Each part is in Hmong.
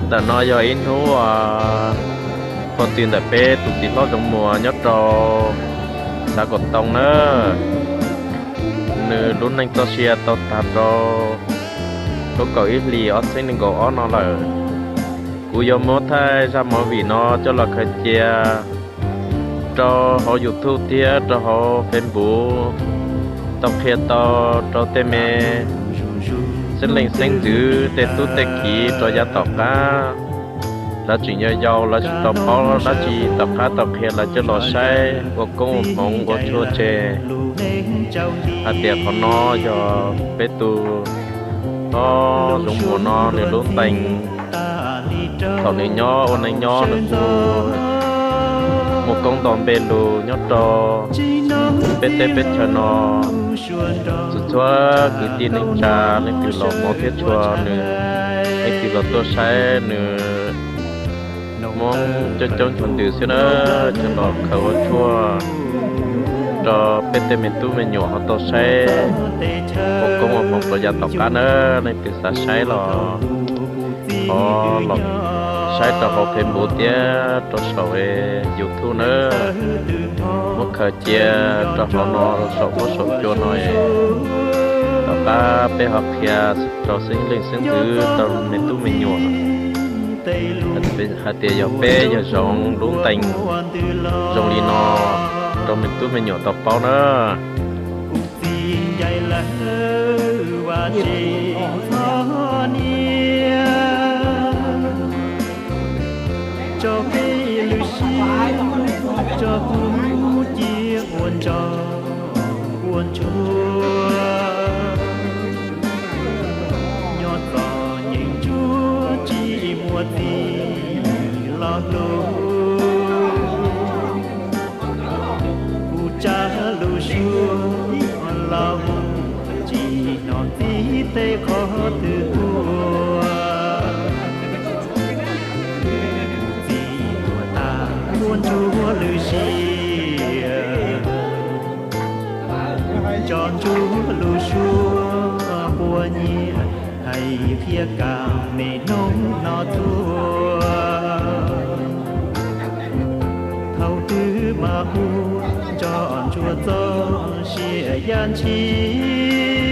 Ntawm no yog ib hnub uas qhuav txog ntawm peb tus txiv hlob Zoov Muas nyob rau xav Kaum Too na. Nws lub neej txoj sia tau tag rau lub kaum ib hlis ob txhiab nees nkaum ob no lawm. Kuv yuav muab thaij zaj movie no coj los khaws cia rau hauv YouTube thiab rau hauv Facebook, tau qhia tau rau tej me xeeb leej xeeb ntxwv tej tub tej kiv rau yav tom qab, lawv tseem yau yau lawv tsis tau paub dab tsi tom qab tau qhia lawv coj los saib ua koob ua hmoov ua tshua tseg. Hais tias qhov no yog peb tus hlob Zoov Muas no nws lub ntees. Thaum nws nyob ua neej nyob nws kuj muaj koob nto npe lug nyob rau peb teb peb chaws no. Txhua txhua kwv tij neej tsa leej twg los hmov thiab tshua nws, leej twg los tuaj saib nws, Hmoob coob coob tug ntws xwb na, coj los khaws ua tshuaj rau peb tej me tub me nyuam ho tau saib ua koob ua hmoov rau yav tom qab na. Leej twg xav saib los ho los saib rau hauv Facebook thiab rau saum YouTube na. Muab khaws cia rau hauv no saum huab saum cua no, tom qab peb ho qhia rau xeeb leej xeeb ntxwv rau me tub me nyuam hais tias yog peb yog Zoov lub ntees zoo li no rau me tub me nyuam tau paub na. Nyob txom nyem ntsuag tsis muaj txiv los hlub, kuv tsa lub suab los mus tsis hnov txiv tej qhov twg tuaj. Txiv tuag tas ua ntsuag lwm sia, nco ntsuag lub suab quas nyiam, hais qhia kam me noob no txhua. Thaum twg mas ua nco ntsuag txoj sia yam ntshis,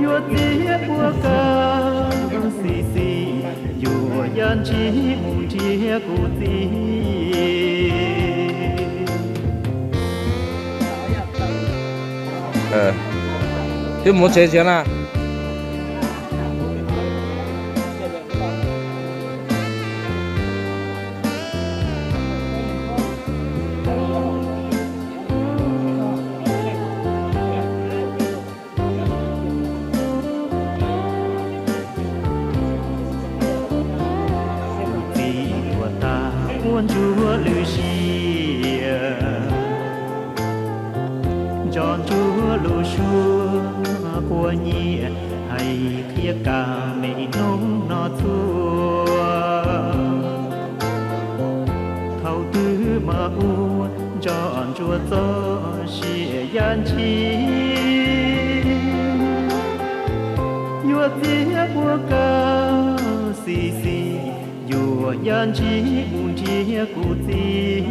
yuav txiv ua kab xis xis, yuav yam ntshis mus nrhiav kuv txiv. Twb mus tsev tsis na. Txiv tuag tas ua ntsuag lwm sia, nco ntsuag lub suab quas nyiam, hais qhia kam me noob no txhua. Thaum twg mas ua nco ntsuag txoj sia yam ntshis, yuav txiv ua kab xis xis, yuav yam ntshis mus nrhiav kuv txiv.